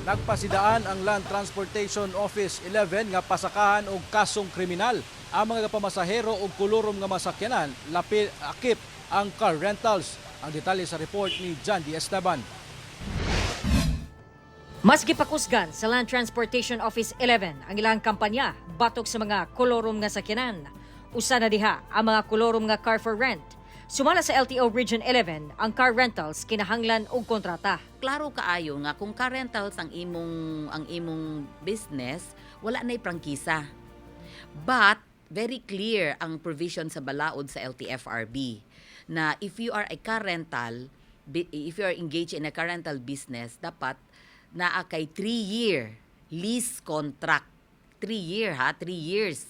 Nagpasidaan ang Land Transportation Office 11 nga pasakahan og kasong kriminal ang mga pamasahero og kolorum nga masakyanan, lapi akip ang car rentals. Ang detalye sa report ni John D. Esteban. Mas gipakusgan sa Land Transportation Office 11 ang ilang kampanya batok sa mga kolorum nga sakyanan. Usa na diha ang mga kolorum nga car for rent. Sumala sa LTO Region 11, ang car rentals kinahanglan og kontrata. Klaro kaayo nga kung car rentals ang imong business, wala nay prangkisa. But very clear ang provision sa balaod sa LTFRB na if you are a car rental, if you are engaged in a car rental business, dapat naa kay 3-year lease contract. 3 year ha, 3 years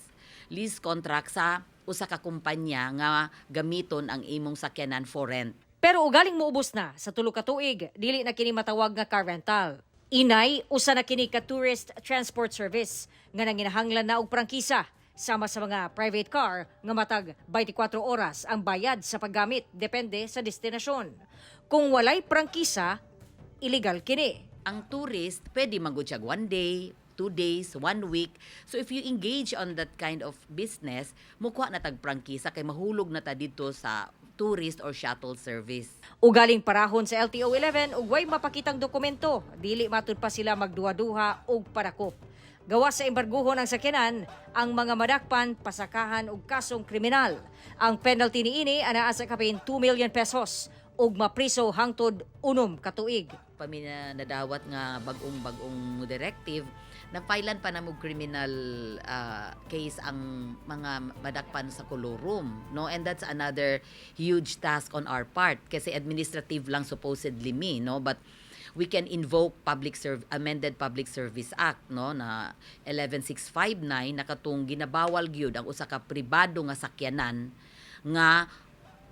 lease contract sa usa ka kumpanya nga gamiton ang imong sakyanan for rent. Pero ugaling moubos na sa 3 ka tuig, dili na kini matawag nga car rental. Inay, usa na kini ka tourist transport service nga nanginahanglan na og prangkisa sama sa mga private car nga matag 24 oras ang bayad sa paggamit, depende sa destinasyon. Kung walay prangkisa, illegal kini. Ang tourist, pwede man gud siya one day, 2 days, one week. So if you engage on that kind of business, mukuha na tag prangkisa kay mahulog na ta dito sa tourist or shuttle service. Ugaling parahon sa LTO 11 ug way mapakitang dokumento, dili matud pa sila magduha-duha og padakop. Gawas sa embarguhon ang sakyanan, ang mga madakpan pasakahan og kasong kriminal. Ang penalty niini anaa sa kapin 2 million pesos ug mapriso hangtod 6 ka tuig. Pa mi na nadawat nga bagong-bagong directive, na-filean pa na mo criminal case ang mga madakpan sa colorum, no? And that's another huge task on our part kasi administrative lang supposedly mi, no? But we can invoke public serv amended Public Service Act, no, na 11659 na katong ginabawal gyud ang usa ka pribado nga sakyanan nga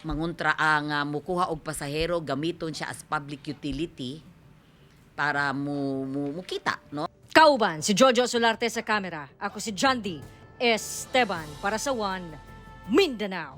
manguntra nga mukuha og pasahero, gamiton siya as public utility para mo mukita, no? Kauban si Jojo Solarte sa kamera. Ako si John D. Esteban para sa One Mindanao.